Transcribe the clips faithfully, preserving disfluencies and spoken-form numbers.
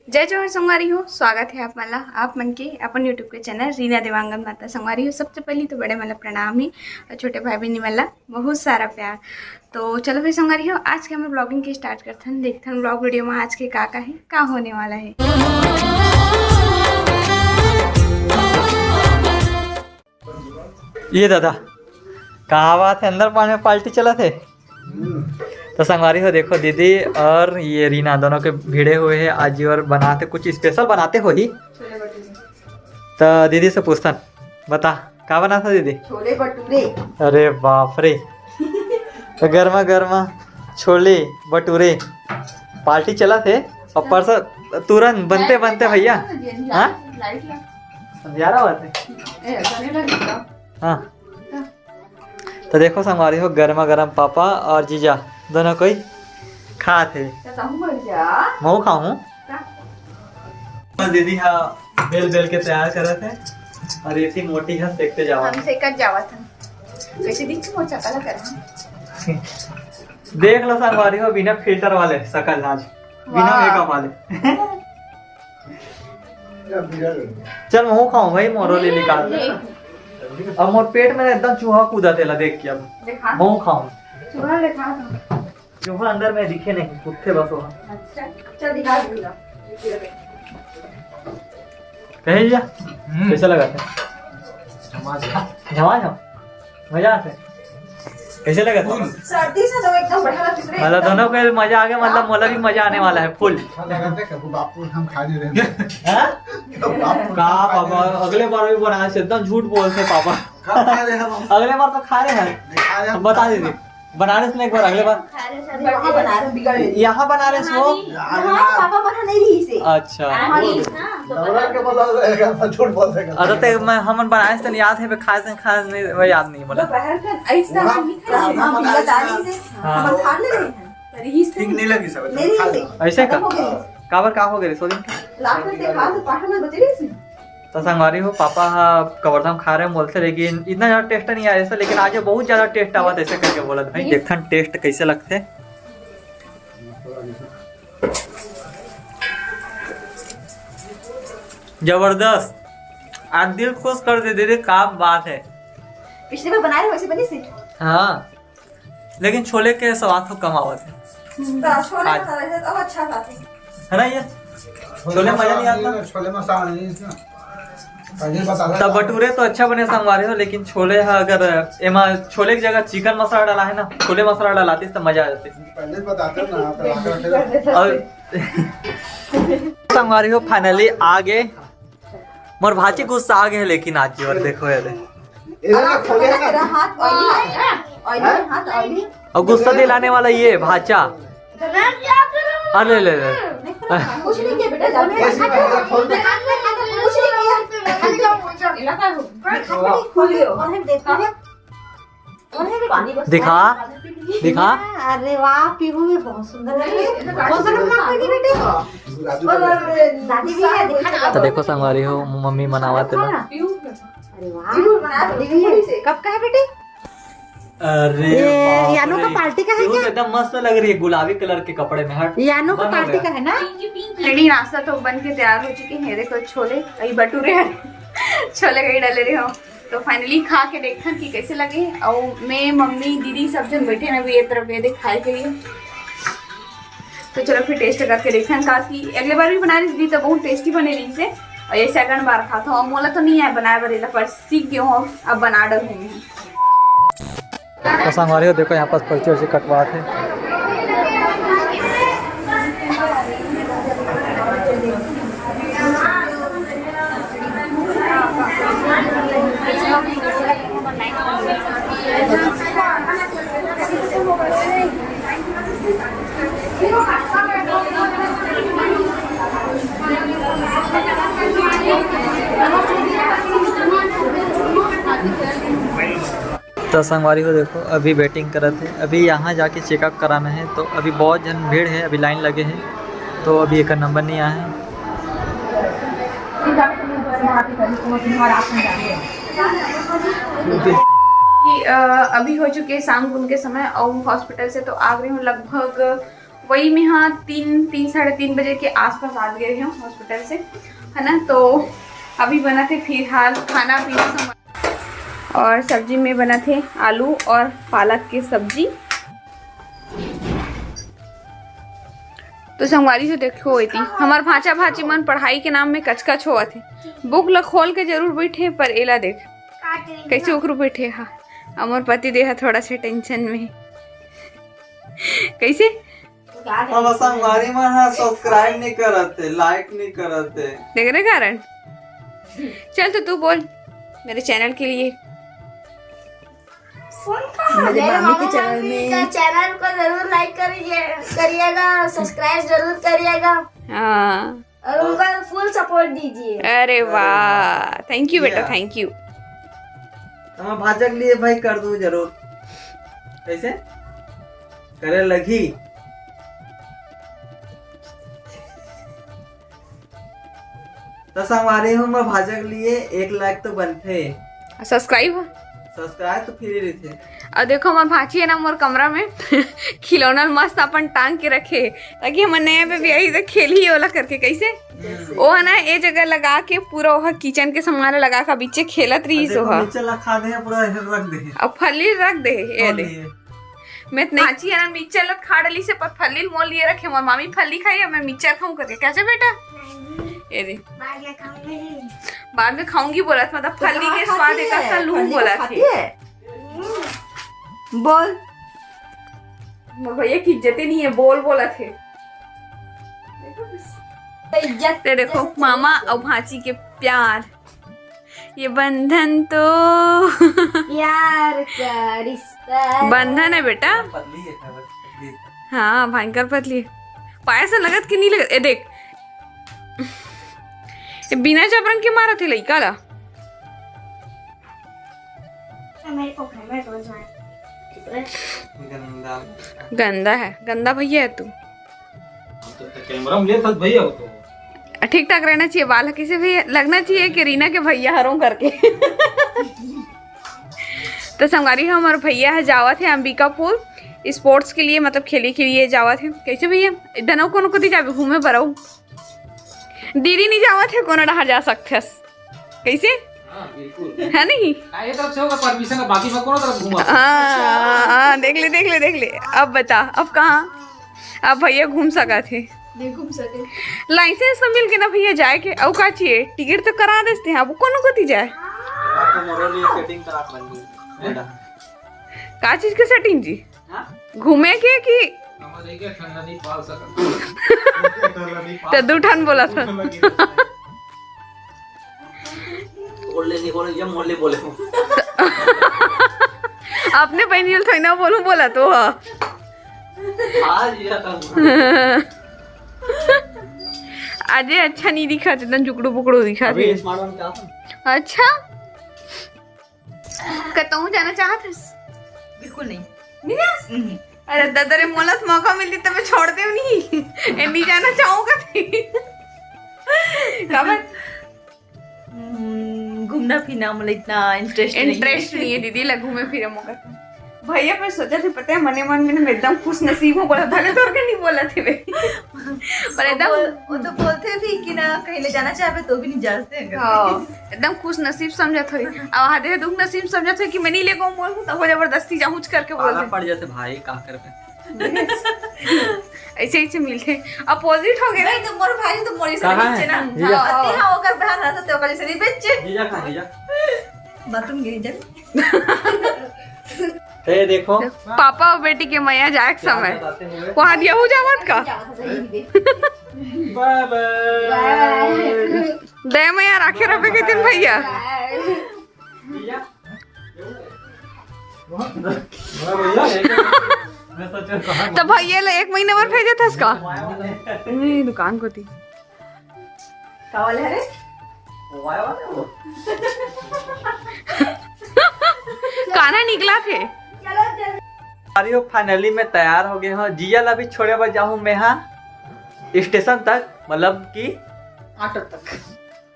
जय जोहार संगवारी हो, स्वागत है आप मन ला, आप मन के अपन YouTube के चैनल रीना देवांगन माता। संगवारी हो, सबसे पहली तो बड़े मन ला प्रणाम ही और छोटे भाई बहनी मन ला बहुत सारा प्यार। तो चलो फिर संगवारी हो, आज के हमर ब्लॉगिंग के स्टार्ट करथन, देखथन ब्लॉग वीडियो में आज के का का है, का होने वाला है। ये दादा, का बात है, अंदर पानी में पार्टी चलत है। तो संगवारी हो, देखो दीदी और ये रीना दोनों के भिड़े हुए हैं आज, और बनाते कुछ स्पेशल बनाते हो ही। छोले भटूरे। तो दीदी से पूछथन, बता का बनाता दीदी? छोले भटूरे। अरे बाप रे। तो गर्मा गर्मा छोले भटूरे पार्टी चलत है। और परसों तुरंत बनते बनते भैया। हाँ? लाइट ला। अंधियारा बात है। ए, ऐसा नहीं लगता। हाँ। तो देखो संगवारी हो, गर्मा गर्म पापा और जीजा दोनों कोई खात हे। तो कहूँ मर जा। महू खाऊं। का? दीदी हा बेल बेल के तैयार करत है और इतनी मोटी हा सेकते जावा। हम सेकत जावत हन। कैसे दिखते मोर चकला कर। देख लो संगवारी हो, बिना फिल्टर वाले सकल आज, बिना वाह। मेकअप वाले। चल महू खाऊं भाई, मोरो ले निकाल। अब मोर पेट में एकदम चूहा कूदा तेला देख के अब देखा। महू खाऊं। चूहा देखा तुम। चूहा अंदर में दिखे नहीं, कुत्ते बस वहाँ। अच्छा, चल दिखा दूंगा। कहे जा। हम्म। कैसा लगा था? झमाझम। झमाझम। मजा आते। कैसे लगा था? सर्दी से तो एकदम बढ़िया लग रहे। मतलब दोनों को मजा आ गया, मतलब मोला भी मजा आने वाला है फुल। अच्छा लगा था, कभी बापू हम खा नहीं रहे। हाँ? कभी बापू का हम खा बाबा, नहीं रहे। अगले बार भी बनाए से एकदम झूठ बोलते पापा। कब खा रहे हैं हम? अगले बार तो खा रहे हैं। नहीं खा रहे हम। बता दीजिए, बनारस में एक बार अगले बार। खा रहे हैं, वहाँ बनारस बिगड़ गई। यहाँ बनारस हो? यहाँ भी, यहाँ पापा मना नहीं रही से। अच्छा। हाँ, हाँ, हाँ, तो नवरात्र के बोला रहेगा, झूठ बोल देगा। अरे ते मैं हमन बनाए से याद है, खाए से खाए नहीं, वो याद नहीं बोला। दोपहर का ऐसा वहाँ नहीं खाया। खाना हम बनाए बिगड़ डाली से, हाँ। हम खा ले रहे हैं। पर यही से ठीक नहीं लगी सब, नहीं खा रही से। लो। ऐसे खत्म का? हो गई। काबर का हो गए सोदी? लाख में से खा तो पाठा में बचे रही से। तो संगवारी हो, पापा हा कवर्धा में खा रहे हैं बोलते, लेकिन इतना ज्यादा टेस्ट नहीं आया ऐसा, लेकिन आज बहुत ज्यादा टेस्ट आवा ऐसे करके बोलत भाई। देखथन टेस्ट कैसे लगते। जबरदस्त, आज दिल खुश कर दे दे, का बात है। पिछले बार बनाए रहे वैसे बनी से। हाँ, लेकिन छोले के स्वाद तो कम आवत है। तो छोले आज। मसाला है तो अच्छा खाते हैं। है ना ये? छोले मजा नहीं आता। छोले मसाला नहीं इसमें। पहले बता दे। तब भटूरे तो अच्छा बने संगवारी हो, लेकिन छोले हा अगर एमा छोले की जगह चिकन मसाला डाला है ना, छोले मसाला डालातीस तो मजा आ जाती। पहले बताते ना, तो आकर फिर और संगवारी हो, finally आ गए। मोर भाची गुस्सा आ गए, लेकिन आज जी और देखो यार। ये ना खोले ना। तेरा हाथ ऑयली है? ऑयली है, हाथ ऑयली। और गुस्सा दिलाने वाला ये भाचा। अरे ले ले। कुछ नहीं किया बेटा, जाओ। ऐसे पहले खोल दे। कुछ नहीं किया। खोलियो। और हम देखा है। दिखा, दिखा। अरे वाह, पीहू भी बहुत सुंदर लग रही है। कौन सा कपड़ा पहनी बेटी? और दादी भी है, दिखा। तो देखो संगवारी हो, मम्मी मनावत हे ना। अरे वाह, कब का है बेटी? अरे ये बाप यानो रे। का पार्टी का है पीहू क्या? तो एकदम मस्त लग रही है गुलाबी कलर के कपड़े में। हट, यानो का बंद हो पार्टी गया। का है ना? रेडी, नाश्ता तो बन के तैयार हो चुके हैं। देखो छोले, अभी भटूरे हैं। छोले कहीं डाले रहे हो। तो finally खा के देखथन कि कैसे लगे। और मैं, मम्मी, दीदी सब जन बैठे हैं अभी ये तरफ, ये देख खाए के लिए। तो चलो फिर टेस्ट करके देखथन, काकि अगले बार भी बनाए रहिस दीदी तो बहुत टेस्टी बने रहिस हे। और ये सेकंड बार खात हूँ, और मोला तो नहीं आए बनाए बर, एला पर सीख गए हूँ, अब बना डर हूँ। तो संगवारी हो, देखो यहाँ पास पर्ची वर्ची कटवात हे। तो संगवारी हो, देखो अभी वेटिंग करत हे, अभी यहाँ जाके चेकअप कराना है। तो अभी बहुत जन भीड़ है, अभी लाइन लगे है, तो अभी एक नंबर नहीं आया है। कि, अ, अभी हो चुके शाम गुन के समय और हॉस्पिटल से तो आ गई हूँ लगभग वही मैं, हाँ, तीन तीन साढ़े तीन बजे के आसपास आ गए हूँ हॉस्पिटल से, है ना। तो अभी बनाथे फिलहाल खाना पीना सामान। और सब्जी में बनाथे आलू और पालक के सब्जी। तो संगवारी हो, देखो एती हमर भांचा भांची मन पढ़ाई के नाम में कचकच होवत हे। बुक ल खोल के जरूर बैठे, पर एला देख कैसे उकरू बैठे। हाँ, अमर पति देह थोड़ा से टेंशन में। कैसे? अब संगवारी मन ह सब्सक्राइब नहीं करत हे, लाइक नहीं करत हे। देख रहे कारण। चल तो तू बोल मेरे चैनल के लिए। मेरे मामी के चैनल में। चैनल को जरूर लाइक करिए, करिएगा, सब्सक्राइब जरूर करिएगा। हाँ। और उनका फुल सपोर्ट दीजिए। अरे वाह, थैंक यू बेटा, थैंक यू। तो मैं भाजक लिए भाई कर दूं जरूर। कैसे करे लगी? तो संगवारी हो, मैं भाजक लिए एक लाइक तो बनथे। सब्सक्राइब हो। सब्सक्राइब तो फ्री रहिथे। और देखो, हमार भांची है ना, मोर कमरा में खिलौना मस्त अपन टांग के रखे, ताकि हमर नया बेबी आई तो खेलही ओला करके। कैसे? ओ है ना, ये जगह लगा के पूरा ओहा किचन के सामान लगा के बीचे खेलत रही सो हा। नीचे ला खा दे, पूरा इधर रख दे। अब फली रख दे, ये दे। मैं इतना आची है ना, मिक्सचर लत खा डली से, पर फली मोल लिए रखे। मोर मामी फली खाई, मैं मिक्सचर खाऊं करके। कैसे बेटा? ये दे। बाद में खाऊंगी बोलत, मतलब फली के स्वाद एक का लूं बोलत है। बोल। मोर भैया की इज्जत ही नहीं है, बोल बोलत है। इज्जत। ते देखो, मामा और भांची के प्यार, ये बंधन तो प्यार का रिश्ता। बंधन है बेटा। पतली है, पतली। हाँ, भयंकर पतली। पाया से लगत कि नहीं लगत? ए देख, ए बिना जबरन के मारत है लइका ला। मेरे को घर में रोज मार। गंदा। गंदा है, गंदा भैया है तू। तो कैमरा में ले था भैया वो तो। ठीक ठाक रहना चाहिए बाल। किसी भी लगना चाहिए कि रीना के भैया हरों करके। तो संगवारी हो, हमारे भैया है जावत है अंबिकापुर स्पोर्ट्स के लिए, मतलब खेले के लिए जावत है। कैसे भैया? इधर कोनो कोती जाबे घूमे बरऊ? दीदी नहीं जावत है, कोनो डहार जा सकथस। कैसे? हाँ, बिल्कुल। है नहीं? ना, ये तरफ से होगा परमिशन, बाकी मैं कोनो तरफ घूमा। हाँ, हाँ, देख ले, देख ले, देख ले। अब बता, अब कहाँ? अब भैया घूम सकत है। नहीं घूम सके। लाइसेंस तो मिल के ना भैया जाए के, अउ का चाहिए? टिकट तो करा देते हैं, अब कोनो कोती जाए। आपको मोरो लिए सेटिंग करा बन गई। बेटा। का चीज के सेटिंग जी? हाँ? घूमे के कि हमारे क्या ठंडा नहीं पाल सकता। तो दू ठन बोला था। बोल ले, नहीं बोले, ये मोड़ ले बोले। अपने बहनी थोड़ी ना बोलूं, बोला तो हाँ। आज ये था। अजय अच्छा नहीं दिखा, एकदम जुकड़ू बुकड़ू दिखा अभी दे। स्मार्ट वन क्या था? अच्छा, कतहूँ जाना चाहत हस? बिल्कुल नहीं। नहीं जास? अरे दादा रे, मोला तो मौका मिलती तो मैं छोड़ देव नहीं। ए, नहीं जाना चाहूँगा थी। काबर? हम्म, घूमना फिरना मतलब इतना इंटरेस्ट इंटरेस्ट नहीं है दीदी ला घूमे फिरे मोका। भैया, मैं सोचा थी, पता है, मने मन में मैं एकदम खुश नसीब हूँ, बोला भले तोर के नहीं बोला थी मैं। पर एकदम वो तो बोलते भी कि ना कहीं ले जाना चाहबे तो भी नहीं जाते हैं। हाँ, एकदम खुश नसीब समझत होई। अब आधे दुख नसीब समझत होई कि मैं नहीं लेके मोर तब वो जबरदस्ती जाऊँ करके बोल पाला दे। पड़ जाते भाई, का करबे? ऐसे ऐसे मिलते, अपोजिट हो गए। नहीं तो मोर भाई तो मोर से कहाँ नीचे है? ना। जीजा। हाँ, तेरा होकर बहन रहता तो ओकर से नहीं बेचे। जीजा कहाँ, जीजा? बाथरूम गई जब। ए देखो। पापा और बेटी के मया जाए के समय। बताते हुए। वहाँ दिया हो जावत का? बाय बाय। दे मया राखे रहे के दिन भैया। जीजा। तो भैया ले एक महीने भर भेजे था इसका। नहीं, दुकान को थी। का वाला है रे? काना निकला थे। अरे, फाइनली मैं तैयार हो गया हूँ। जीजा ला भी छोड़े बर जाहूँ मैं, हाँ, स्टेशन तक, मतलब कि ऑटो तक।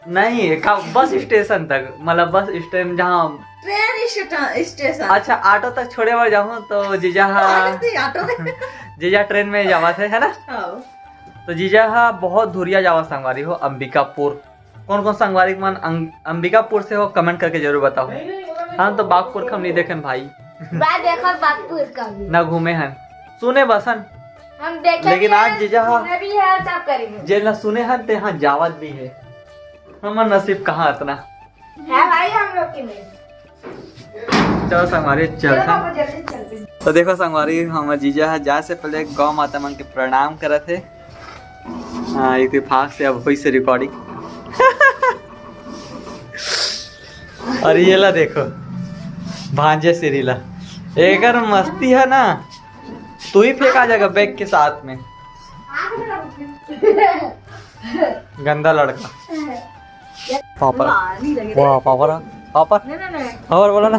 नहीं, का, बस स्टेशन तक, मतलब बस स्टैंड जहाँ। Train station, station. अच्छा, ऑटो तक छोड़े बर जाहूँ तो जीजा, हाँ, ऑटो में। जीजा ट्रेन में जावत हे, है ना? हाँ। तो जीजा हा बहुत धुरिया जावत संगवारी हो, अंबिकापुर। कौन कौन संगवारी मन अंग-, अंबिकापुर से हो, कमेंट करके जरूर बताओ। हम तो बागपुर खम नहीं देखेन भाई। मैं देखा बागपुर का भी। ना घूमे हन, सुने बसन। हम देखे लेकिन भी आज हैं, जीजा हा सुने भी है, सब करेंगे। जेन ला सुने हन ते हा जावत भी है। हमर नसीब कहाँ अतना। है भाई हम लोग के में। चलो संगवारी, चलो चलते हैं। पापा, जल्दी चलते हैं। तो देखो संगवारी, हमर जीजा हा जाए से पहले गौ माता मन के प्रणाम करत हे। हाँ, इतफाक से अब होइस हे रिकॉर्डिंग। और ये ला देखो, भांजे सिरी ला, एकर मस्ती है ना, तू ही फेंका जाएगा बैग के साथ में। गंदा लड़का। पापड़। वाह, पापड़, पापड़। नहीं, नहीं, नहीं। पापड़ बोला ना।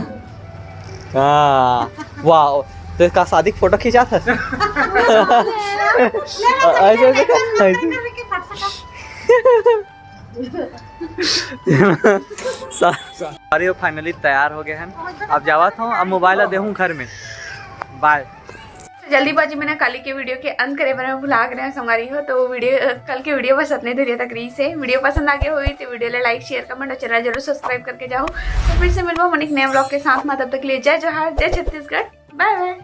हाँ, वाह। तो इसका शादी फोटो खींचा था। ऐसे, ऐसे कर, ऐसे। सा-, सारे फाइनली तैयार हो गए हैं। अब जावत हूँ, अब मोबाइल ला देहूँ घर में। बाय। जल्दीबाजी में ना काली के वीडियो के अंत करे बर मैं भुला गए संगवारी हो, तो वीडियो, कल के वीडियो बस अतने देर तक रहिस हे। वीडियो पसंद आ गया होही तो वीडियो ला लाइक, शेयर, कमेंट और चैनल जरूर सब्सक्राइब करके जाओ। तो फिर से मिलबो हमन एक नए व्लॉग के साथ में, तब तक के लिए जय जोहार, जय छत्तीसगढ़, बाय बाय।